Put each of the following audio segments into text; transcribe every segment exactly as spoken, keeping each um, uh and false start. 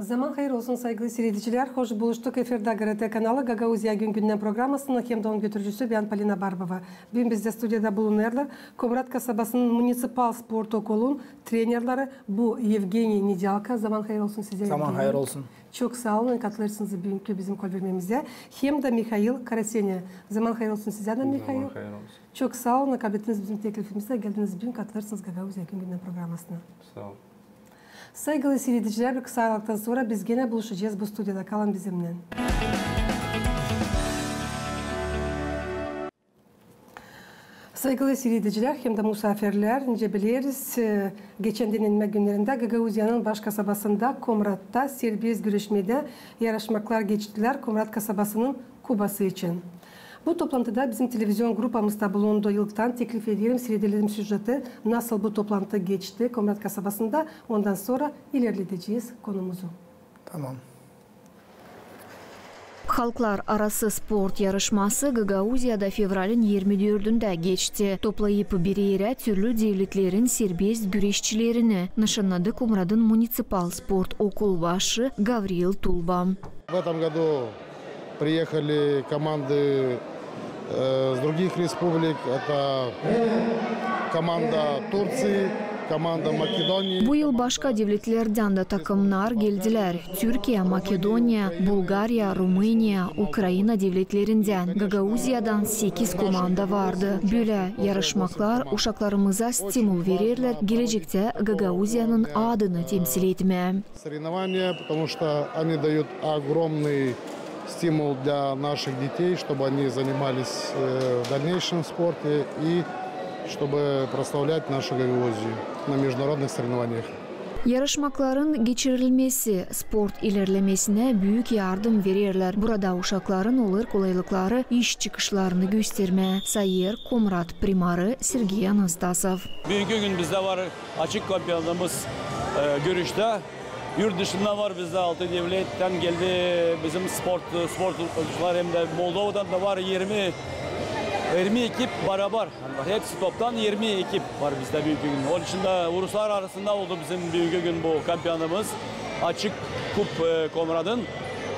Zaman hayır olsun, saygılı siiredicilär. Hoş buluştuk. Efirdä GRT kanalı, Gagauziya gün-gündän programasının hem dä onun götürücüsü bän, Polina Barbova. Büün bizdä studiyada bulunêrlar Komrat kasabasının municipal sport okulun trenerleri, bu Yevgeniy Nedälka. Zaman hayır olsun sizä, Yevgeniy. Zaman hayır olsun. Çok saa olun, katılêrsınız büünkü bizim kolvermemizä. Hem dä Mihail Karasenya. Zaman hayır olsun sizä dä, Mihail. Zaman hayır olsun. Çok saa olun, kablettiniz bizim teklifimizi, geldiniz büün, katılêrsınız Gagauziya gün-gündän programasına. Saa olun. Saygılı siiredicilär, bir kısa aralıktan sora biz genä buluşacez bu studiyada. Kalın bizimnän. Saygılı siiredicilär hem dä musaafirlär, nicä bileriz, e, geçän dinnenmäk günnerindä Gagauziyanın baş kasabasında Komratta serbest güreşmedä yarışmaklar geçtilär Komrat kasabasının Kubası için. Bu toplantıda bizim televizion grupamız da bulundu. İlktän teklif ederim, siiredelim süjeti, nasıl bu toplantı geçti Komrat kasabasında, ondan sora ilerledecez konumuzu. Tamam. Halklararası sport yarışması Gagauziyada fevralin irmi dördündä geçti. Toplayıp bir erä türlü devletlerin serbest güreşçilerini, nışannadı Komratın municipal sport okul başı Gavriil Tulba. В этом году приехали команды, э, с других республик. Это команда Турции, команда Македонии. Bu yıl başka devletlerdän dä takımnar geldilär. Türkiya, Makedoniya, Bulgariya, Rumıniya, Ukraina devletlerindän, Gagauziyadan sekiz komanda vardı. Bölä yarışmaklar uşaklarımıza stimul vererlär gelecektä Gagauziyanın adını temsil etmää. Соревнования, потому что они дают огромный стимул для наших детей, чтобы они занимались, э, в дальнейшем в спорте и чтобы прославлять нашу Гагаузию на международных соревнованиях. Yarışmakların geçirilmesi sport ilerlemesinä büük yardım vererlär. Burada uşakların olêr kolaylıkları iş çıkışlarını göstermää, sayêr Komrat primarı Sergey Anastasov. Büünkü gün bizdä var açık kampionatımız, e, görüştä. Yurt dışından var bizdä, altı devlettän geldi bizim sport, sportçular, hem dä Moldovadan da var irmi, irmi ekip barabar. Yani var, hepsi toptan irmi ekip var bizdä büünkü gün. Onun için dä ruslar arasında oldu bizim büünkü gün bu kampionatımız. Açık kup, e, Komratın.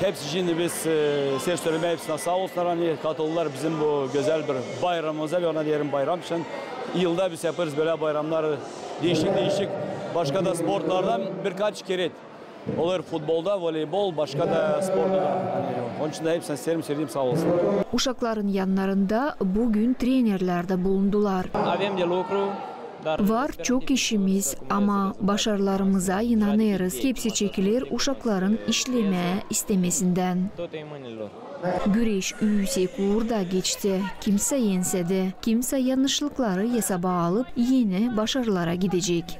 Hepsi için biz, e, söz sölemää hepsinä saa olsunlar, ani katıldılar bizim bu gözäl bir bayramımıza. Ve ona deerim bayram için. Yılda biz yapêrız bölä bayramnar, deeşik-deeşik, başka da sportlardan birkaç kerä. Olêr futbolda, voleybol, başka da sportlarda. Yani, onun için dä hepsinä isteerim söleyim, saa olsun. Uşakların yannarında büün trenerlär dä bulundular. Var çok işimiz, ama başarılarımıza inanêrız. Hepsi çekiler uşakların işlemää istemesindän. Güreş üüsek uurda geçti. Kimsä ensedi, kimsä yannışlıkları esaba alıp eni başarılara gidecek.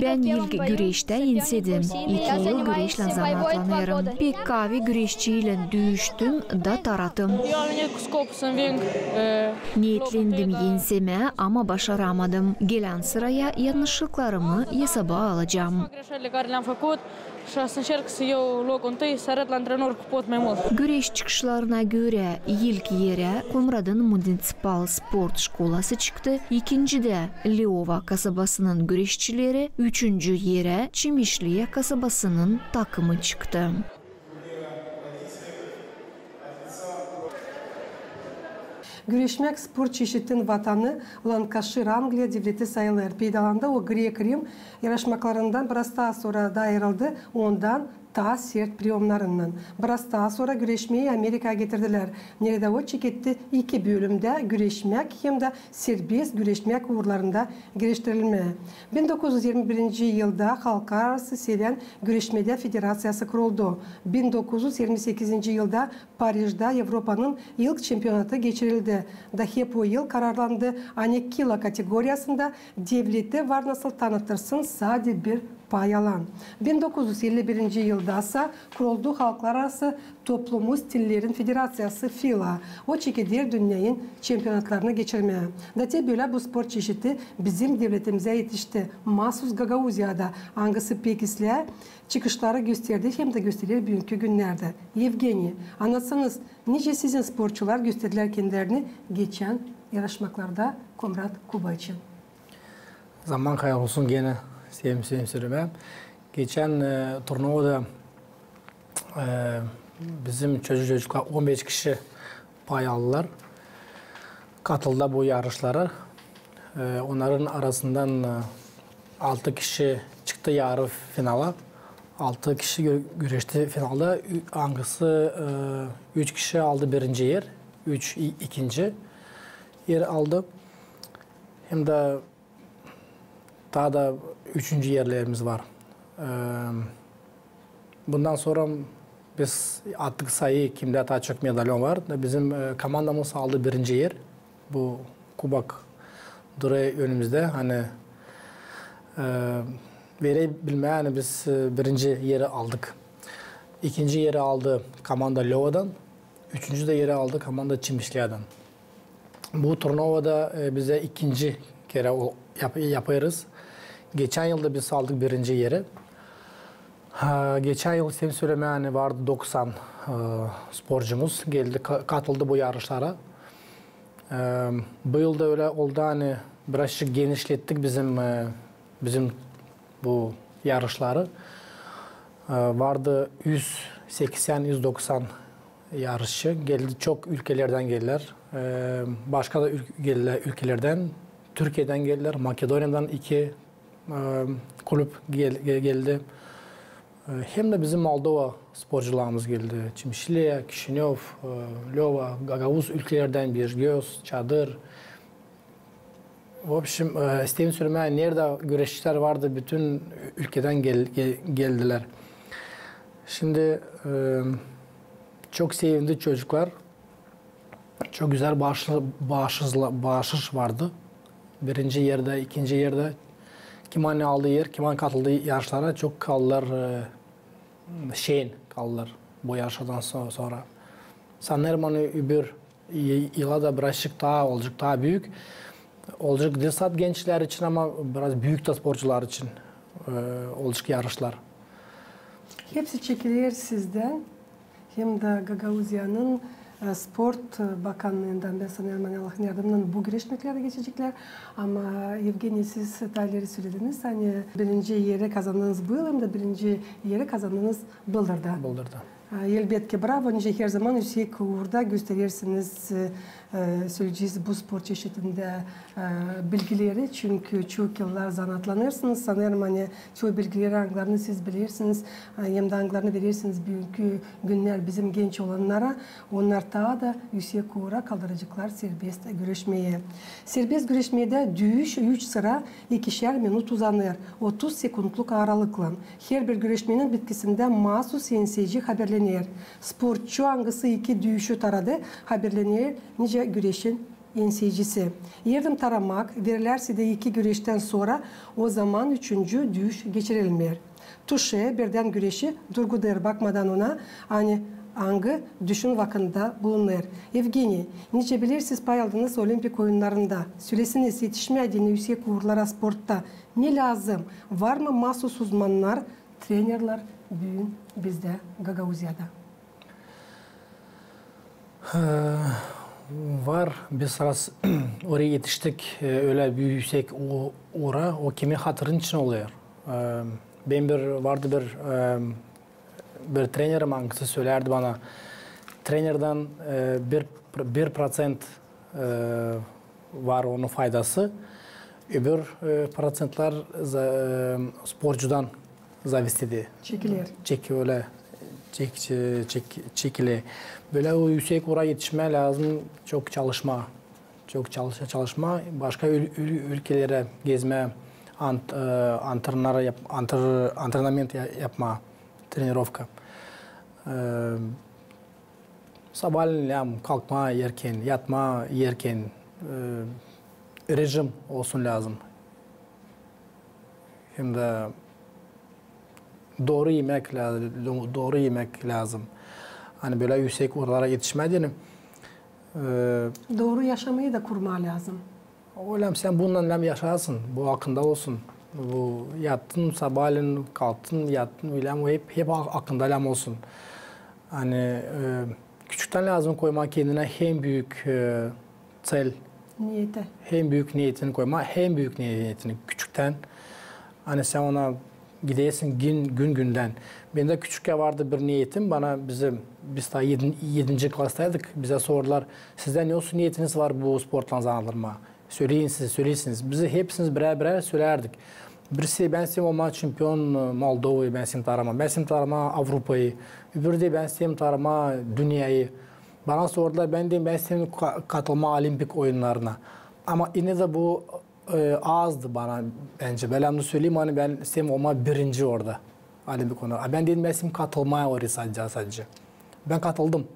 Bän ilk güreştä ensedim. İki yıl güreşlän zanaatlanêrım. Pek kaavi güreşçiylän düüştüm da taratım. Neetlendim ensemää, ama başaramadım. Gelän sıraya yannışlıklarımı esaba alacam. Güreş çıkışlarına görä, ilk erä Komratın municipal sport şkolası çıktı, ikinciyä Leova kasabasının güreşçileri, üçüncü erä Çemişli kasabasının takımı çıktı. Güreşmäk sport çeşitin vatanı Lankaşir Angliya devleti sayılêr. Peydalanda o Grek-Rim yarışmaklarından biraz taa sora da ayırıldı, ondan taa sert priyomnarınnan. Biraz taa sora güreşmeyi Amerikaya getirdilär, neredä o çeketti iki bölümdä güreşmäk hem dä serbest güreşmäk uurlarında giriştirilmää. Bin dokuz üz irmi birinci yılda halklararası sevän güreşmedä federaţiyası kuruldu. Bin dokuz üz irmi sekizinci yılda Parijda Evropanın ilk çempionatı geçirildi. Da hep o yıl kararlandı, ani kilo kategoriyasında devleti var nasıl tanıtırsın sade bir pay alan. Bin dokuz üz elli birinci yıldasa kuruldu Halklararası toplumu stillerin federaţiyası, FILA. O çekeder dünnänin çempionatlarını geçirmää. Da te bölä bu sport çeşiti bizim devletimizä etişti, maasuz Gagauziyada, angısı pek islää çıkışları gösterdi hem dä gösterer büünkü günnerdä. Yevgeniy, annatsanız, nicä sizin sportçular gösterdilär kendilerini geçän yarışmaklarda Komrat Kuba için? Zaman hayır olsun genä, sevindim, sevindim söleyim. Geçän, e, turnuvada E, bizim çocuk-çocuklar on beş kişi pay aldılar. Katıldı bu yarışlara. E, onnarın arasından, e, altı kişi çıktı yarı finala. Altı kişi gü-, güreşti finalda. Ü-, angısı, e, üç kişi aldı birinci er, üç i-, ikinci er aldı. Hem dä taa da üçüncü erlerimiz var. E, bundan sora biz attık sayı, kimdä taa çok medalyon var. Bizim, e, komandamız aldı birinci er. Bu kubok durêr önümüzdä. Ani, e, verebilmää, ani biz, e, birinci eri aldık. İkinci eri aldı komanda Lövadan. Üçüncü dä eri aldı komanda Çimişliyädän. Bu turnuvada, e, bizä ikinci kerä o-, yap-, yapêrız. Geçän yıl da biz aldık birinci eri. Ha, geçän yıl, isteerim sölemää, ani vardı doksan, e, sporcumuz geldi, ka-, katıldı bu yarışlara. E, bu yıl da ölä oldu, ani birazçık genişlettik bizim, e, bizim bu yarışları. E, vardı üz seksän, üz doksan yarışçı. Geldi, çok ülkelerdän geldilär. E, başka da ül-, geldilär ülkelerdän. Türkiyedän geldilär, Makedoniyadan iki, e, kulüp gel-, ge-, geldi. E, hem dä bizim Moldova sporcularımız geldi. Çimişli, Kişinöv, e, Löva, gagauz ülkelerdän Beşgöz, Çadır. В общем, e, isteerim sölemää, neredä güreşçilär vardı, bütün ülkedän gel-, ge-, geldilär. Şindi, e, çok sevindi çocuklar. Çok gözäl baaşlı-, baaşızla-, baaşış vardı. Birinci erdä, ikinci erdä. Kim ani aldı er, kim ani katıldı yarışlara, çok kaldılar, e, şen kaldılar bu yarıştan so-, sora. Sanêrım, ani öbür y-, yıla da birazçık taa olacek, taa büük. Olacek diil sade gençlär için, ama biraz büük dä sporcular için, e, olacek yarışlar. Hepsi çekiler sizdän, hem dä Gagauziyanın, e, sport, e, bakannıından. Bän sanêrım, ani Allahın yardımınnan bu güreşmeklär dä geçeceklär. Ama, Evgeniy, siz taa ileri sölediniz, ani birinci eri kazandınız bu yıl, hem dä birinci eri kazandınız Bıldırda. Bıldırda. E, elbetki, bravo, nicä herzaman üüsek uurda gösterersiniz, e, e, söleyecez bu sport çeşidindä, e, bilgileri, çünkü çok yıllar zanaatlanêrsınız, sanêrım, ani çoyu bilgileri, angılarını siz bilersiniz, e, hem dä angılarını verersiniz büünkü günnär bizim genç olannara, onnar taa da üüsek uura kaldıraceklar serbest güreşmeyi. Serbest güreşmedä düüş üç sıra ikişär minut uzanêr, otuz sekundluk aralıklan. Herbir güreşmenin bitkisindä maasuz enseyici haberlener. Sportçu, angısı iki düüşü taradı, haberlener nicä güreşin enseyicisi. Yardım taramak vererlär sizdä iki güreştän sora, o zaman üçüncü düüş geçirilmeer. Tuşe birdän güreşi durgudêr, bakmadan ona, ani angı düüşün vakıdında bulunêr. Evgeniy, nicä bilersiniz, pay aldınız Olimpik oyunnarında. Söleseniz, etişmää deyni üüsek uurlara sportta ne lääzım? Var mı maasuz uzmannar, trenerlär büün bizdä Gagauziyada? E, var, biz raz oraya etiştik, e, ölä bir üüsek u-, uura, o kimin hatırı için olêr. E, bän bir, vardı bir, e, bir trenerim, angısı sölärdi bana, trenerdän, e, bir, bir proţent, e, var onun faydası. Öbür, e, proţentlär za-, e, sportçudan zavisedi. Çekiler. Çek-, ölä çek-, çek-, çekiler. Bölä o üüsek uura etişmää lääzım çok çalışmaa. Çok çalış-, çalışmaa. Başka ül-, ül-, ülkelerä gezmää, ant-, e, antrenör yap-, antr-, antrenament ya-, yapmaa, trenirovka. E, Sabaalän lääzım kalkmaa erken, yatmaa erken, e, rejim olsun lääzım. Hem dä dooru imäk lää-, do-, dooru imäk lääzım. Ani bölä üüsek uurlara etişmää deyni, e, dooru yaşamayı da kurmaa lääzım. Ölä sän bununnan lääzım yaşasın, bu akında olsun. Bu yattın, sabaalän kalktın, yattın, ölä hep, hep a-, akında lääzım olsun. Ani, e, küçüktän lääzım koymaa kendinä hem büük, e, cel. Niyeti. Hem büük niyetini koymaa, hem büük niyetini küçüktän. Ani sän ona Gidesin gün, gün gündän. Bendä küçükkän vardı bir niyetim. Bana, bizi, biz taa edin-, edinci klasdaydık. Bizä sordular, "Sizdä ne olsun niyetiniz var bu sportlan zanaatlanmaa? Söleyin siz, söleyin siz." Bizi hepsimiz birär-birär sölärdik. Birisi, "Bän isteerim olmaa çempion, e, Moldovayı, bän isteerim taarlamaa. Bän isteerim taarlamaa Avrupayı." Öbürü dä, "Bän isteerim taarlamaa dünneyä." Bana sordular, bän deerim, "Bän isteerim ka-, katılmaa Olimpik oyunnarına." Ama inä dä bu e, azdı bana, bence. Bän bunu söleyim, ani bän isteerim olmaa birinci orada. Ani bir konu. A bän deerim, bän isteerim katılmaa oraya sadecä, sadecä. Bän katıldım.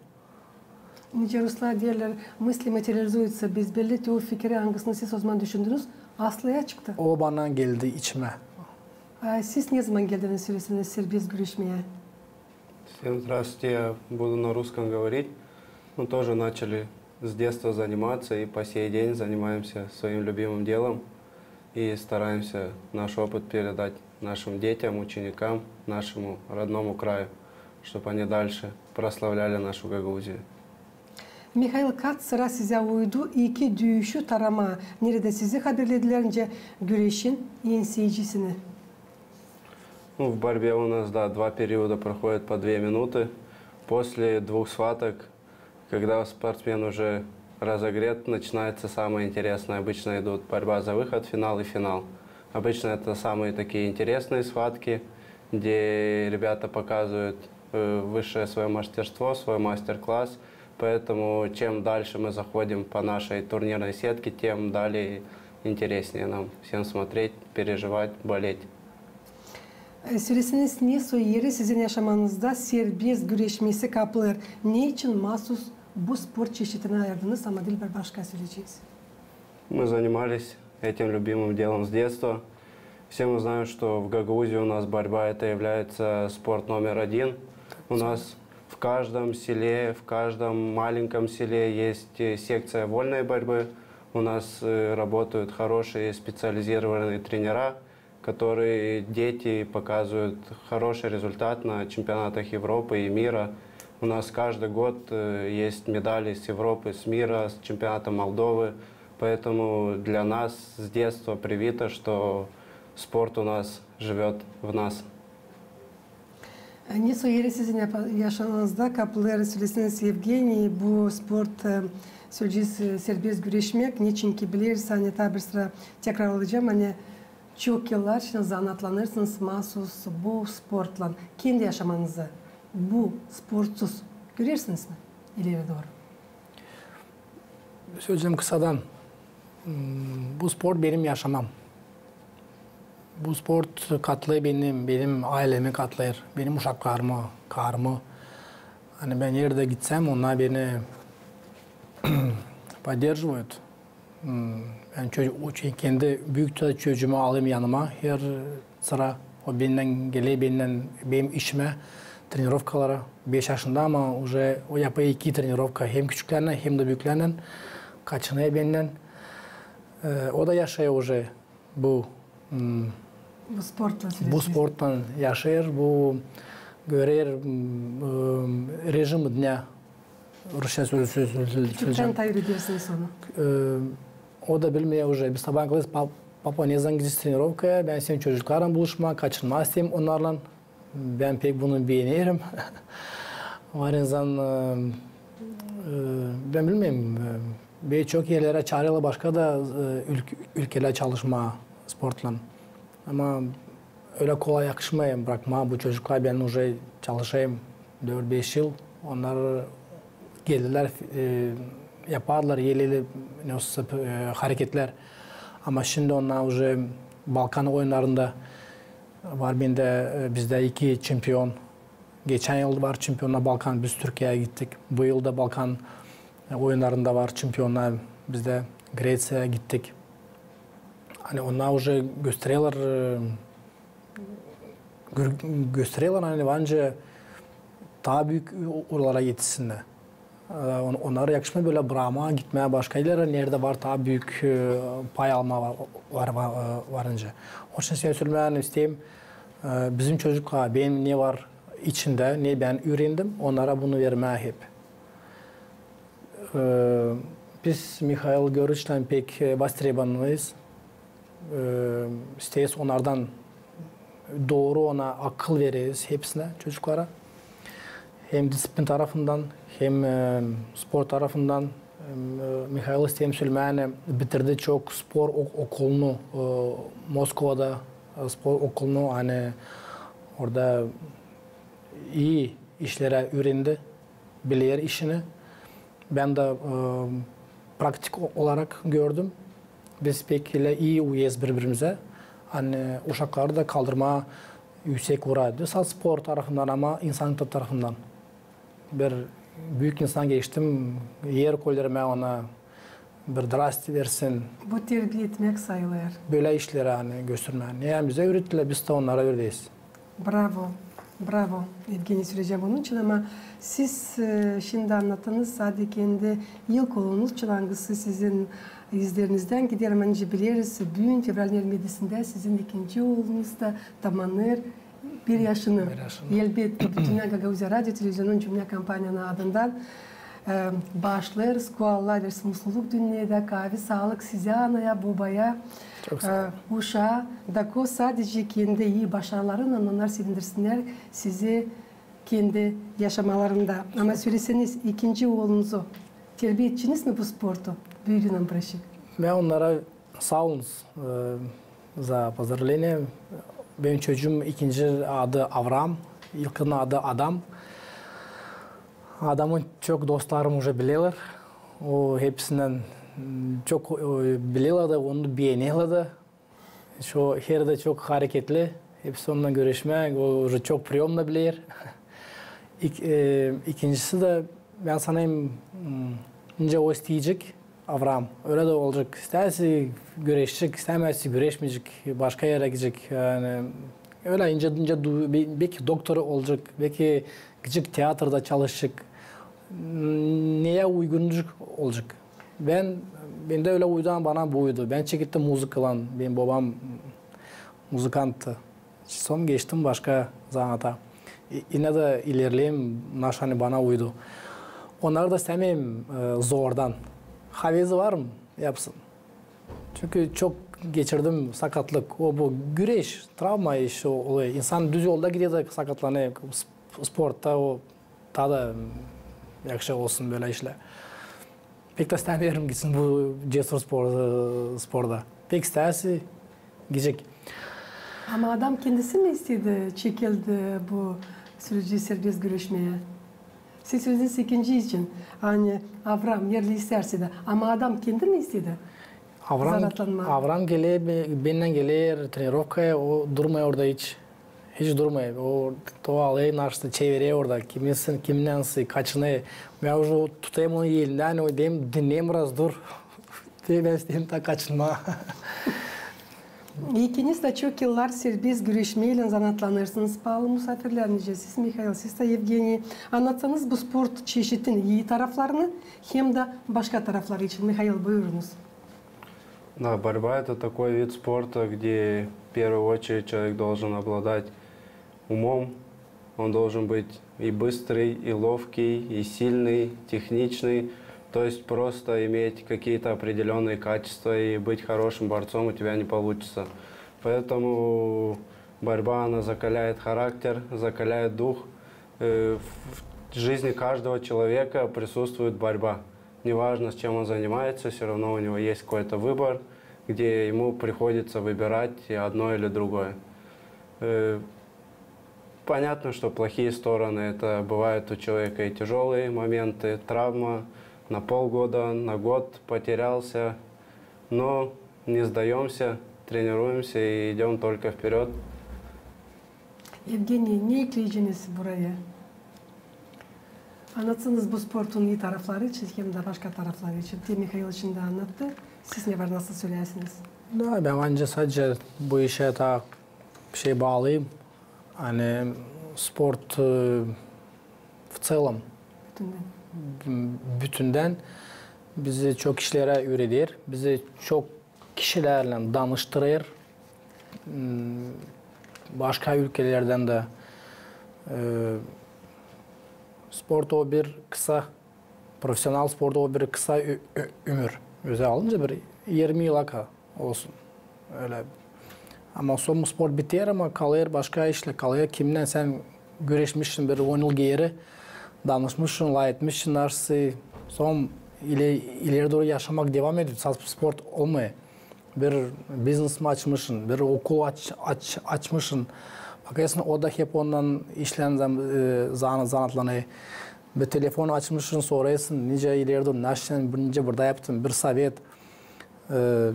Nicä ruslar deerlär, мысли материализуются, biz belli te o fikiri, angısını siz o zaman düşündünüz, aslıya çıktı. O bana geldi içimä. A siz ne zaman geldiniz, söleseniz, serbest güreşmeyä? Всем здравствуйте, я буду на русском говорить. Мы тоже начали с детства заниматься и по сей день занимаемся своим любимым делом и стараемся наш опыт передать нашим детям, ученикам, нашему родному краю, чтобы они дальше прославляли нашу Гагаузию. Mihail, kaç sıra sizä uydu iki düüşü taarlamaa, neredä sizi haberledilär nicä güreşin enseycisini? Ну, в борьбе у нас, да, два периода проходят по две минуты. После двух схваток, когда спортсмен уже разогрет, начинается самое интересное. Обычно идут борьба за выход, финал и финал. Обычно это самые такие интересные схватки, где ребята показывают, э, высшее своё мастерство, свой мастер-класс. Поэтому чем дальше мы заходим по нашей турнирной сетке, тем далее интереснее нам всем смотреть, переживать, болеть. E, söleseniz, nesoy eri sizin yaşamanızda serbest güreşmesi kaplêêr? Neçin maasuz bu sport çeşidini ayırdınız, ama diil bir başka söleyeceniz? Мы занимались этим любимым делом с детства. Все мы знаем, что в Гагаузии у нас борьба это является спорт номер один. У нас в каждом селе, в каждом маленьком селе есть, э, секция вольной борьбы. У нас, э, работают хорошие специализированные тренера, которые дети показывают хороший результат на чемпионатах Европы и мира. У нас каждый год, э, есть медали с Европы, с мира, с чемпионата Молдовы. Поэтому для нас с детства привито, что спорт у нас живёт в нас. E, nesoy eri sizin yapa-, yaşamanızda kaplêêr, söleseniz, Evgeniy, bu sport, e, söleyecez, e, serbest güreşmäk, neçinki bileriz, ani taa bir sıra tekrarlayacam, ani çok yıllar içindä zanaatlanêrsınız maasuz bu sportlan. Kendi yaşamanızı bu sportsuz görersiniz mi ileri dooru? Söleyecäm kısadan. Hmm, bu sport benim yaşamam. Bu sport katlêêr benim, benim aylemi katlêêr, benim uşaklarımı, karımı. Ani bän neredä gitsem, onnar beni поддерживают. Hmm, bän ço-, o ço-, kendi büük çocuumu alayım yanıma her sıra. O bendän geler, bendän, benim işimä, trenirovkalara. Beş yaşında, ama уже o yapêr iki trenirovka, hem küçüklernän, hem dä büüklernän. Kaçınêr bendän. E, o da yaşêêr уже bu, hmm, bu sportlan, bu sportlan yaşêêr, bu görer, hmm, e, режим дня. Rusça sö-, sö-, sö-, sö-, söleyecäm. Küçüktän taa ödedersiniz onu. E, o da bilmeer уже. Biz sabaa kalêrız, pa-, papa, ne zaman gidecez trenirovkaya? Bän isteerim çocuklarlan buluşmaa, kaçınmaa isteerim onnarlan. Bän pek bunu beenerim. Var insan, e, e, bän bilmeerim, e, beni çok erlerä çaarêrlar başka da, e, ülk-, ülkelär çalışmaa sportlan. Ama ölä kolay yakışmêêr brakmaa bu çocukları. Bän уже çalışêrım dört-beş yıl. Onnar geldilär, e, yapardılar elli-elli, ne olsa, e, hareketlär. Ama şindi onnar уже Balkan oyunnarında var bendä, e, bizdä iki çempion. Geçän yıl var çempionnar Balkan, biz Türkiyeyä gittik. Bu yıl da Balkan, e, oyunnarında var çempionnar, biz dä Greţiyaya gittik. Ani onnar уже göstererlär, e, gö-, göstererlär, ani var nicä taa büük u-, uurlara etişsinnär. E, on-, onnara yakışmêêr bölä brakmaa, gitmää başka erlerä, neredä var taa büük, e, pay almaa var, var, var, e, var nicä. Onun için sän söleyim, ani isteerim, e, bizim çocuklara, benim ne var içimdä, ne bän üürendim, onnara bunu vermää hep. E, biz Mihail Georgiçlän pek, e, востребованныйız. E, isteeriz onnardan Dooru ona akıl vereriz hepsinä, çocuklara. Hem disiplin tarafından, hem, e, sport tarafından. E, Mihail, isteerim sölemää, bitirdi çok spor ok-, okulunu, e, Moskovada, e, spor okulunu, ani orada ii işlerä üürendi, biler işini. Bän dä, e, praktik o-, olarak gördüm. Biz pek ölä ii uyuyêrız biri-birimizä. Ani uşakları da kaldırmaa üüsek uura. Dä sade sport tarafından, ama insan tarafından. Bir büük insan geçtim, er koyêrım ona, bir drasti versin. Bu terbiya etmäk sayılêr. Bölä işleri, ani, göstermää. Ne bizä üürettilär, biz dä onnara üürederiz. Bravo, bravo, Evgeniy, söleyecäm onun için, ama siz, e, şindi annattınız sade kendi ilk oolunuz için, angısı sizin izlerinizdän gider, ama nicä bileriz, büün, fevralın irmi edisindä sizin ikinci oolunuz da tamanêr bir yaşını. Bir yaşını. Elbetki, bütünnän Gagauzija radio televizionun, cümlä kompaniyanın adından, e, baaşlêêrız, kuallarız mutluluk dünnedä, kaavi, saalık sizä, anaya, bobaya, çok saa olun, e, uşaa, da ko sadecä kendi ii başarılarınnan onnar sevindirsinnär sizi kendi yaşamalarında. Ama söleseniz, ikinci oolunuzu terbiya etçiniz mi bu sportu, büügünä bırakıp? Bän onnara Saa olun, e, za pozdravleniye. Benim çocuum ikinci adı Avraam, ilkin adı Adam. Adamı çok dostlarım uje bilerlär. O hepsindän, m, çok, e, bilerlär dä, onu beenerlär dä. Şu herdä çok hareketli. Hepsi onunnan görüşmää, o uje çok priyomna biler. İk-, e, ikincisi dä, bän sanêrım, m, nicä o isteyecek, Avraam, ölä dä olacek. İstärse güreşecek, istämärse güreşmeyecek, başka erä gidecek. Yani, ölä nicä, nicä du-, be-, beki doktor olacek, beki gidecek teatrda çalışacek. Neyä uygunluk olacek. Bän, bendä ölä uydu, bana bu uydu. Bän çekettim muzıkalan, benim bobam muzıkanttı. Sora geçtim başka zanaata. İ-, inä dä ilerledim, naşani bana uydu. Onnar da istämeerim, e, zordan. Havezi var mı, yapsın. Çünkü çok geçirdim sakatlık. O bu güreş, travma işi o-, oluyor. İnsan düz yolda gider dä sakatlanêr. Sp-, sportta o taa da, m, yahşı olsun bölä işlär. Pek dä istämeerim gitsin bu cesur spor-, sporda. Pek istärse gidecek. Ama Adam kendisi mi istedi, çekildi bu süreci serbest güreşmeyä? Siz sölediiniz ikinci için, ani Avraam, eer istärse dä. Ama Adam kendi mi istedi? Avraam, zanaatlanmaa. Avraam geler, be-, bennän geler trenirovkaya, o durmêêr orada hiç. Hiç durmêêr. O, o alêêr, naştı çevirer orada. Kiminsin, kimnän sä, kaçınêr. Bän uje tutêrım onu elindän, o deerim, dinnä biraz dur. Te bän isteerim taa kaçınmaa. İkiniz dä çok yıllar serbest güreşmeylän zanaatlanêrsınız, paalı musaafirlär, nicä siz, Mihail, siz dä, Evgeniy. Annatsanız bu sport çeşitin ii taraflarını hem dä başka tarafları için. Mihail, buyurunuz. Да, борьба — это такой вид спорта, где в первую очередь человек должен обладать умом, он должен быть и быстрый, и ловкий, и сильный, техничный. То есть просто иметь какие-то определённые качества и быть хорошим борцом у тебя не получится. Поэтому борьба, она закаляет характер, закаляет дух. Э, в жизни каждого человека присутствует борьба. Неважно, с чем он занимается, всё равно у него есть какой-то выбор, где ему приходится выбирать одно или другое. Э, понятно, что плохие стороны — это бывают у человека и тяжёлые моменты, травма, на полгода, на год потерялся, но не сдаёмся, тренируемся и идём только вперёд. Evgeniy, ne ekleyeceniz buraya? Annatsanız bu sportun ii tarafları için hem dä başka tarafları için. Te Mihail şindi annattı. Siz ne var nasıl söleersiniz? Da, bän ancak sadecä bu işä taa bir şey baalıyım. Ani sport, e, в целом, bütündän, b-, bütündän bizi çok işlerä üüreder, bizi çok kişilärlän danıştırêr. M, başka ülkelerdän dä, e, sport o bir kısa, profesional sport o bir kısa ü-, ü-, ümür. Özä alınca bir irmi yıla ka-, olsun. Ölä. Ama sora sport biter, ama kalêr başka işlär, kalêr kinnän sän güreşmişsin bir on yıl geeri, danışmışsın, lafetmişsin, nasıl sora ile, ileri dooru yaşamak devam eder, sade sport olmêêr. Bir biznes mi açmışın, bir okul aç, aç, açmışın. Bakêrsın, o da hep ondan işlän zam, e, zana, zanaatlanêr. Bir telefon açmışın, sorêrsın, nicä ileri dooru, nasıl sän, nicä burada yaptın, bir sovet. E,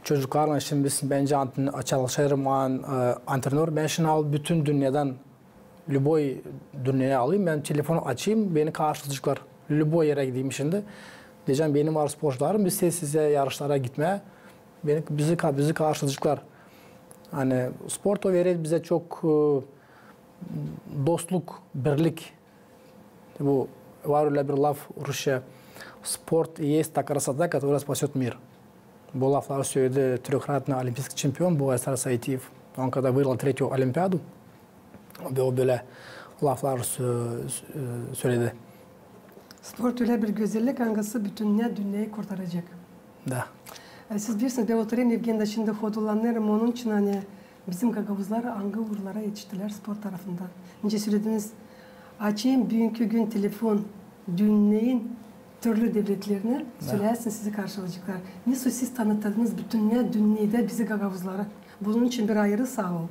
çocuklarlan şindi biz, bän çalışêrım, an, e, antrenör, bän şindi al bütün dünnedän, любой dünneyi alayım, bän telefon açayım, beni karşılayaceklar. Любой erä gideyim şindi. Deyecäm, benim var sporcularım, biz siz, sizä yarışlara gitmää. Beni, bizi, ka- bizi karşılayaceklar. Ani sport o verer bizä çok, e, dostluk, birlik. Bu var ölä bir laf rusça: «Спорт есть та красота, которая спасёт мир». Bu lafları söledi трёхкратный олимпийский чемпион Буайсар Сайтиев. Он когда выиграл третью Олимпиаду, o bö- o bölä laflar sö- sö- söledi. Sport ölä bir gözellik, angısı bütün dünneyi kurtaracek. Da. E, siz bilirsiniz, bän oturêrım, Evgeniy, da şindi hodulanêrım, onun için, ani bizim gagauzlar angı uurlara etiştilär sport tarafından. Nicä sölediniz, açayım büünkü gün telefon dünneyin türlü devletlerinä, söleersin, sizi karşılayaceklar. Ne söz siz tanıttınız bütün dünnedä bizi gagauzları. Bunun için bir ayırı saa ol.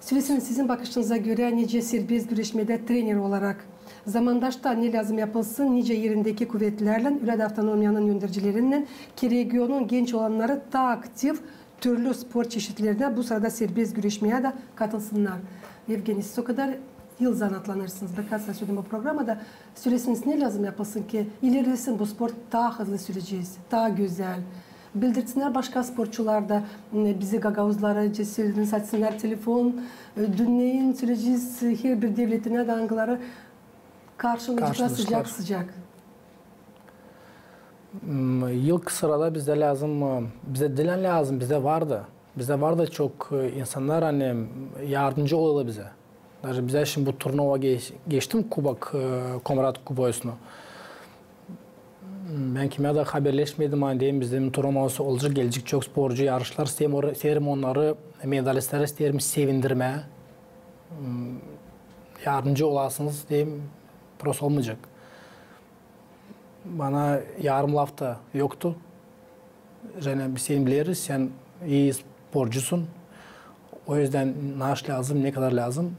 Sölesin, sizin bakışınıza görä, nicä serbest güreşmedä trener olarak, zamandaşta ne lääzım yapılsın, nicä erindeki kuvetlärlän, ölä dä avtonomiyanın öndercilerinnän, ki regionun genç olannarı taa aktiv türlü sport çeşitlerinä, bu sırada serbest güreşmeyä dä katılsınnar. Evgeniy, siz o kadar yıl zanaatlanêrsınız, bir kaç sıra söledim bu programada, sölesiniz, ne lääzım yapılsın, ki ilerlesin bu sport taa hızlı, söleyecez, taa gözäl. Bildirsinnär başka sportçular da, m, bizi gagauzları, sölediniz, açsınnar telefon, e, dünneyin, söleyecez, herbir devletinä dä, angıları karşılayaceklar sıcak-sıcak. M, ilk sırada bizdä lääzım, e, bizdä diil ani lääzım, bizdä vardı. Bizdä vardı çok, e, insannar, ani yardımcı olêrlar bizä. Даже bizä şindi bu turnuva geç- geçtim, kubok, e, Komrat kuboyusunu. Bän kimnän dä haberleşmedim, ani deyim, bizim turnuvamız olacek, gelecek çok sporcu, yarışlar, isteerim or- isteerim onnarı, medalistleri isteerim sevindirmää. M, yardımcı olasınız deyim, prost olmayacek. Bana yarım laf ta yoktu. Jene, biz seni bileriz, sän ii sporcusun. O üzdän nası lääzım, ne kadar lääzım,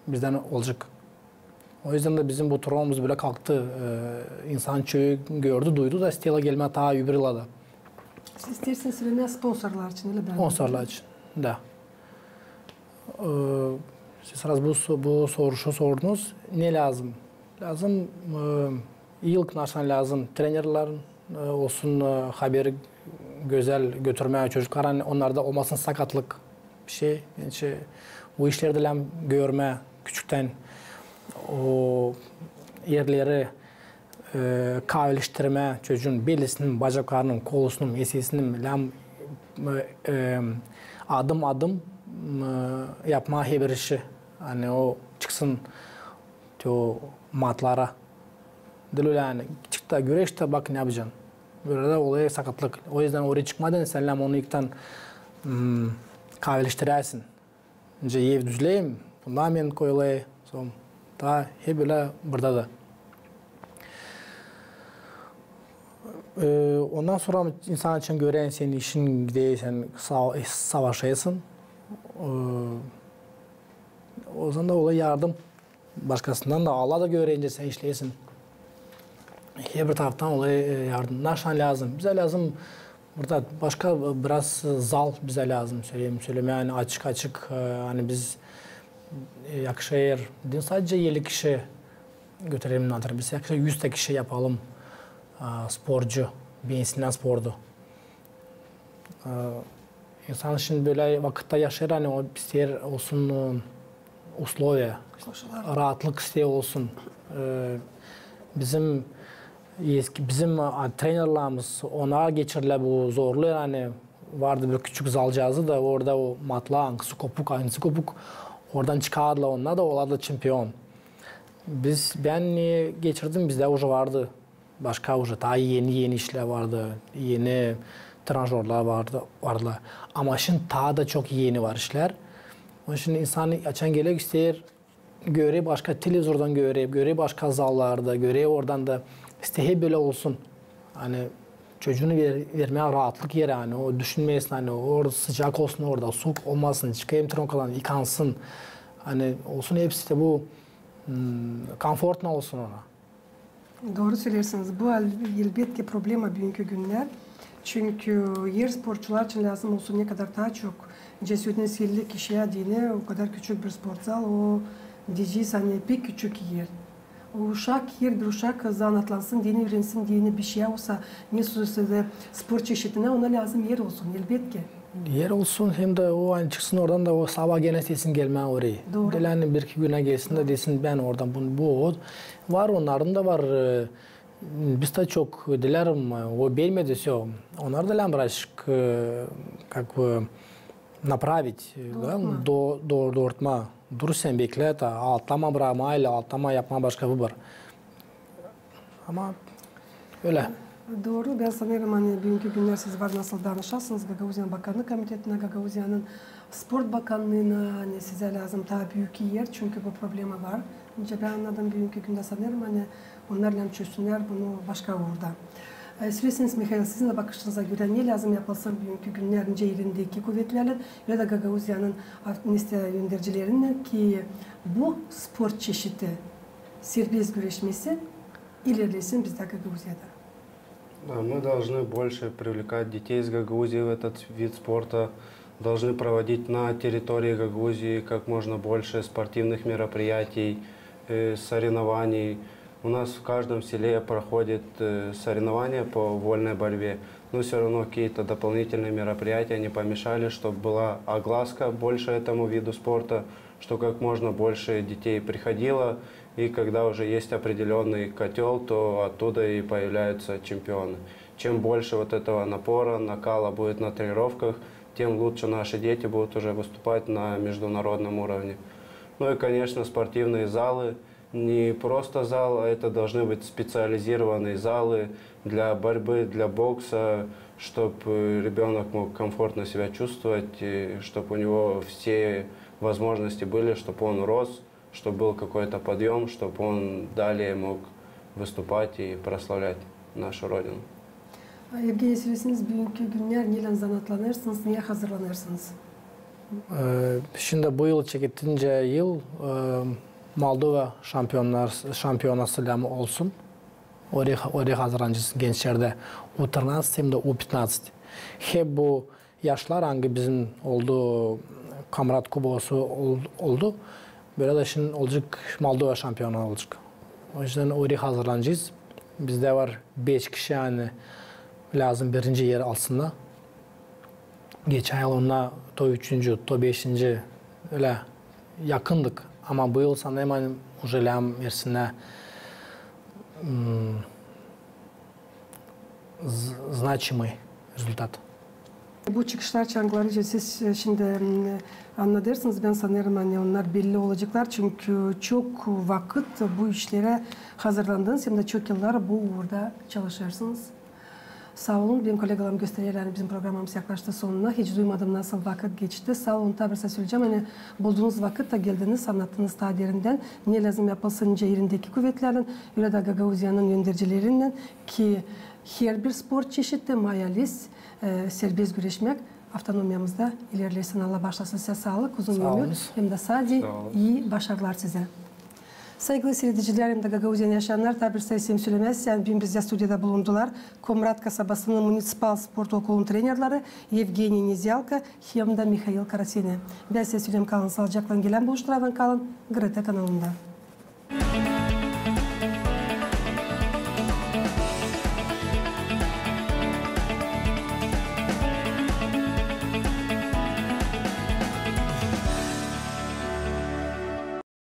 bizdän olacek. O üzdän dä bizim bu turnuvamız bölä kalktı. E, insan çoyu gördü, duydu da isteerlär gelmää taa öbür yıla da. Siz isteersiniz sölemää sponsorlar için, ölä dä? Sponsorlar için, da. E, siz sraz bu so- bu soruşu sordunuz. Ne lääzım? Lääzım, e, ilk nasıl lääzım trenerlerin, e, olsun, e, haberi gözäl götürmää çocuklara, ani onnarda olmasın sakatlık, bir şey. Yani şey, bu işleri dä lääzım görmää küçüktän, o erleri, e, kavileştirmää çocuun belisinin, bacaklarının, kolusunun, esesinin, lääzım, e, e, adım-adım, e, yapmaa herbir işi. Ani o çıksın te o matlara. Diil ölä ani çık ta güreş ta bak ne yapacan. Bölä dä olêr sakatlık. O üzdän oraya çıkmadan sän lääzım onu ilktän, m, kavileştirersin. Öncä ev düzleyim, fundament koyulêr, sora taa hep bölä burada da. E, ondan sora insan için görersin, işin gider, sän sa- savaşêrsın. E, o zaman da olêr yardım. Başkasından da, Allah da görür, nicä sän işleersin. Herbir taraftan olêr, e, yardım. Nasıl lääzım? Bizä lääzım burada başka biraz zal bizä lääzım, söleyim, sölemää, ani açık-açık, e, ani biz, e, Akşehir, diil sadecä elli kişi götürelim, nadir biz Akşehir üz kişi yapalım, e, sporcu, beensinnär sportu. E, insan şindi bölä vakıtta yaşêêr, ani o isteer olsun, e, условия, koşullar, raatlık isteer olsun. E, bizim eski, bizim, a, trenerlerimiz, onnar geçirdilär bu zorluyu, ani vardı bir küçük zalcaazı da orada o matlar, angısı kopuk, angısı kopuk, oradan çıkardılar onnar da, olar da çempion. Biz, bän ne geçirdim, bizdä uje vardı başka, uje taa eni-eni işlär vardı, eni Trenajörlär vardı, vardılar. Ama şindi taa da çok eni var işlär. Onun için insan açan geler, isteer, görer başka televizordan, görer, görer başka zallarda, görer oradan da, isteer hep bölä olsun. Ani çocuunu ver-, vermää raatlık erä, ani o düşünmesin, ani orada sıcak olsun, orada suuk olmasın, çıkayım trenajördan, yıkansın. Ani olsun hepsi dä bu, m, komfortno olsun ona. Dooru söleersiniz. Bu el-, elbetki problema büünkü günnär. Çünkü er sportçular için lääzım olsun ne kadar taa çok. Nicä sölediniz, elli kişiyä deyni o kadar küçük bir sportzal, o deyecez, ani pek küçük er. O uşak, herbir uşak zanaatlansın deyni, üürensin deyni, bişey olsa, ne sözü dä sport çeşitinä, ona lääzım er olsun, elbetki. Er olsun, hem dä o, ani çıksın oradan da o sabaa genä istesin gelmää orayı. Dooru. Diil ani bir-iki günä gelsin dä desin, bän oradan bu, bu o. Var, onnarın da var, e, biz dä çok dilerim, o beğenmedi, всё. Onnar da lääzım birazcık, e, как бы, направить, e, da, Doortmaa. do-, do-, doortmaa. Dur sän, beklä, ta, atlama bırakmaa, ili atlama, yapmaa başka vıbor. Ama ölä. Dooru. Bän sanêrım, ani büünkü günnär siz var nasıl danışasınız Gagauziyanın Bakannık Komitetinä, Gagauziyanın Sport Bakannıına, ani sizä lääzım taa büük er, çünkü bu problema var. Nicä bän annadım, büünkü gündä sanêrım, ani onnar lääzım çözsünnär bunu başka uurda. E, söleersiniz, Mihail, sizin bakışınıza görä, ne lääzım yapılsın büünkü günnär nicä elindeki kuvetlärlän ya da Gagauziyanın af-, nesä öndercilerinnän, ki bu sport çeşiti, serbest güreşmesi, ilerlesin bizdä Gagauziyada? Да, мы должны больше привлекать детей из Гагаузии в этот вид спорта, должны проводить на территории Гагаузии как можно больше спортивных мероприятий, э, соревнований. У нас в каждом селе проходят, э, соревнования по вольной борьбе, но всё равно какие-то дополнительные мероприятия не помешали, чтобы была огласка больше этому виду спорта, что как можно больше детей приходило, и когда уже есть определённый котёл, то оттуда и появляются чемпионы. Чем больше вот этого напора, накала будет на тренировках, тем лучше наши дети будут уже выступать на международном уровне. Ну и, конечно, спортивные залы. Не просто зал, а это должны быть специализированные залы для борьбы, для бокса, чтобы ребёнок мог комфортно себя чувствовать, и чтобы у него все возможности были, чтобы он рос, чтобы был какой-то подъём, чтобы он далее мог выступать и прославлять нашу Родину. Евgeniy, söleersiniz, büünkü günnär neylän zanaatlanêrsınız, neyä hazırlanêrsınız? E, şindi bu yıl çekettincä yıl, e, Moldova şampionnar-, şampionası lääzım olsun. Orayı, orayı hazırlanacez gençlerdä U trinatseti hem dä U petnatseti. Hep bu yaşlar, angı bizim oldu, Komrat Kubosu ol-, oldu. Bölä dä şindi olacek Moldova şampionası olacek. O yüzden orayı hazırlanacez. Bizdä var beş kişi, ani lääzım birinci er alsınnar. Geçän yıl onnar to üçüncü, to beşinci ölä yakındık. Ama bu yıl sanêrım, ani уже lääzım ersinnär, m, z-, значимый rezultat. Bu çıkışlar, çangıları nicä siz, e, şindi, m, annadêrsınız, bän sanêrım, ani onnar belli olaceklar, çünkü çok vakıt bu işlerä hazırlandınız, hem dä çok yıllar bu uurda çalışêrsınız. Saa olun. Benim kollegalarım gösterer, ani bizim programamız yaklaştı sonuna. Hiç duymadım, nasıl vakıt geçti. Saa olun. Taa bir söleyecäm, ani buldunuz vakıt da geldiniz, annattınız taa derindän, ne lääzım yapılsın nicä elindeki kuvetlärlän, ölä dä Gagauziyanın öndercilerinnän, ki herbir sport çeşiti, maaliz, e, serbest güreşmäk avtonomiyamızda ilerlesin. Allah baaşlasın sizä saalık, uzun ömür hem dä sade ii başarılar sizä. Saygılı siiredicilär hem dä Gagauziyanı yaşayannarı, taa bir söleyäm, ani büün bizdä studiyada bulundular Komrat kasabasının municipal sport okulun trenerleri Evgeniy Nezialko hem dä Mihail Karaseni. Bän sizä söleyäm, kalın saalıcaklan, gelän buluşmadan kalın GRT kanalında.